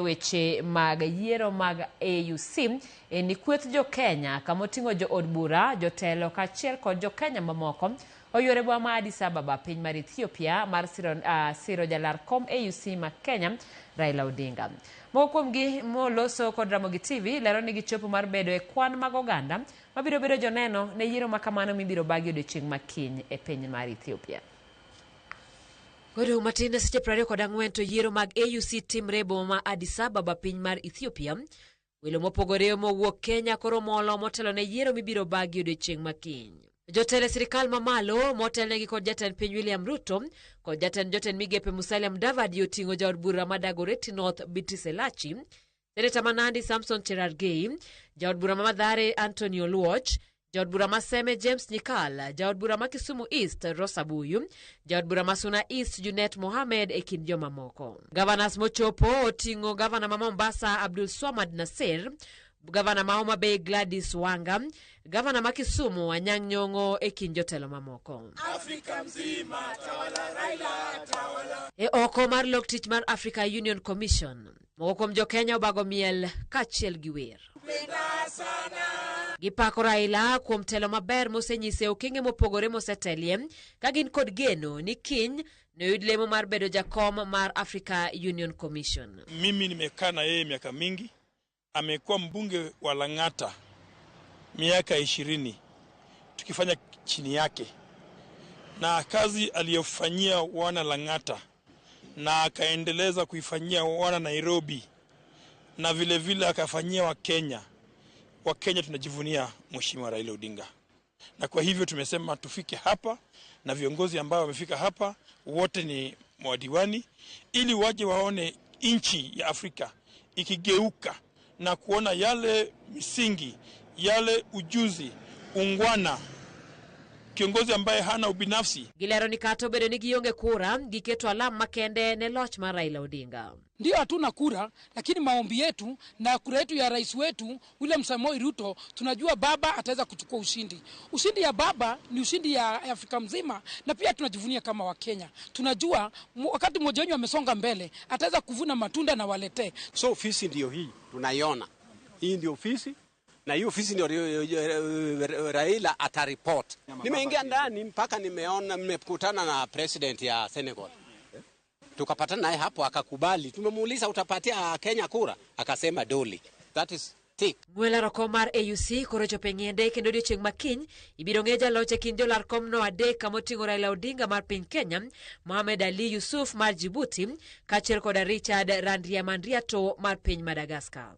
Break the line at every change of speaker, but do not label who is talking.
weche mag yiero mag AUC en ni kweth jo Kenya kama oting'o jo od bura, jotelo kaachiel kod jo Kenya mamoko oyuoro e boma ma Addis Ababa piny mar Ethiopia mar siro, siro jalar kom AUC ma Kenya Raila Odinga. Moko kuomgi moloso kod Ramogi TV lero ni gichopo mar bedo e kwan mag oganda mabiro bedo joneno ne yiero ma kamano mibiro bagi odiochieng' ma kiny e piny mar Ethiopia. Kodong' matin ne seche 24 to yiero mag AUC timre e boma ma Addis Ababa piny mar Ethiopia. Welo mopogore mowuok Kenya koro molo motelo ne yiero mibiro bagi odiochieng' ma kiny. Jotelo e sirikal mamalo motelnegi kod jatend piny William Ruto kod jatend jotend migepe Musalia Mudavadi oting'o jaod bura ma Dagoretti North Beatrice Elachi, Seneta ma Nandi Samson Cherargei, jaod bura ma Mathare Anthony Oluoch, jaod bura ma Seme James Nyikal, jaod bura ma Kisumu East Rosa Buyu, jaod bura ma Suna East Junet Mohamed e kind jomamoko. Gavanas mochopo oting'o gavana ma Mombasa Abdul Swamad Nasir, gavana ma Homa Bay Gladys Wanga, gavana ma Kisumu Anyang' Nyong'o e kind jotelo mamoko.
Afrika mzima tawala Raila tawala.
E oko mar lok tich mar Africa Union Commission, moko kuom jo-Kenya obago miel kaachiel gi wer. Gipako Raila kuom telo maber mosenyiso e okenge mopogore mosetelie ka gin kod geno ni kiny noyud lemo mar bedo jakom mar Africa Union Commission.
Mimi nimekaa na yeye miaka mingi, amekuwa mbunge wa Lang'ata miaka 20 tukifanya chini yake, na kazi aliyofanyia wana Lang'ata na akaendeleza kuifanyia wana Nairobi na vile vile akafanyia Wakenya. Wakenya tunajivunia Mheshimiwa Raila Odinga, na kwa hivyo tumesema tufike hapa na viongozi ambao wamefika hapa wote ni madiwani, ili waje waone nchi ya Afrika ikigeuka na kuona yale misingi, yale ujuzi, ungwana, kiongozi ambaye hana ubinafsi.
Gilero ni kata obedo ni gionge kura, giketo alam makende ne loch mar Raila Odinga.
Ndio hatuna kura, lakini maombi yetu na kura yetu ya rais wetu William Samoei Ruto, tunajua baba ataweza kuchukua ushindi. Ushindi ya baba ni ushindi ya Afrika mzima, na pia tunajivunia kama Wakenya. Tunajua wakati mmoja wenu amesonga mbele, ataweza kuvuna matunda na waletee.
So ofisi ndio hii tunaiona, hii ndio ofisi na hiyo ofisi ndio Raila ataripot. Nimeingia ndani mpaka nimeona, nimekutana na president ya Senegal, tukapatana naye hapo, akakubali. Tumemuuliza utapatia Kenya kura, akasema doli. That is tick.
Ng'we laro kom mar AUC koro chopo e ng'iende kendo odiochieng' ma kiny ibiro ng'e jaloch e kind jolar komno adek kama oting'o Raila Odinga mar piny Kenya, Mohamed Ali Yusuf mar Djibouti kaachiel koda Richard Randriamandriato mar piny Madagascar.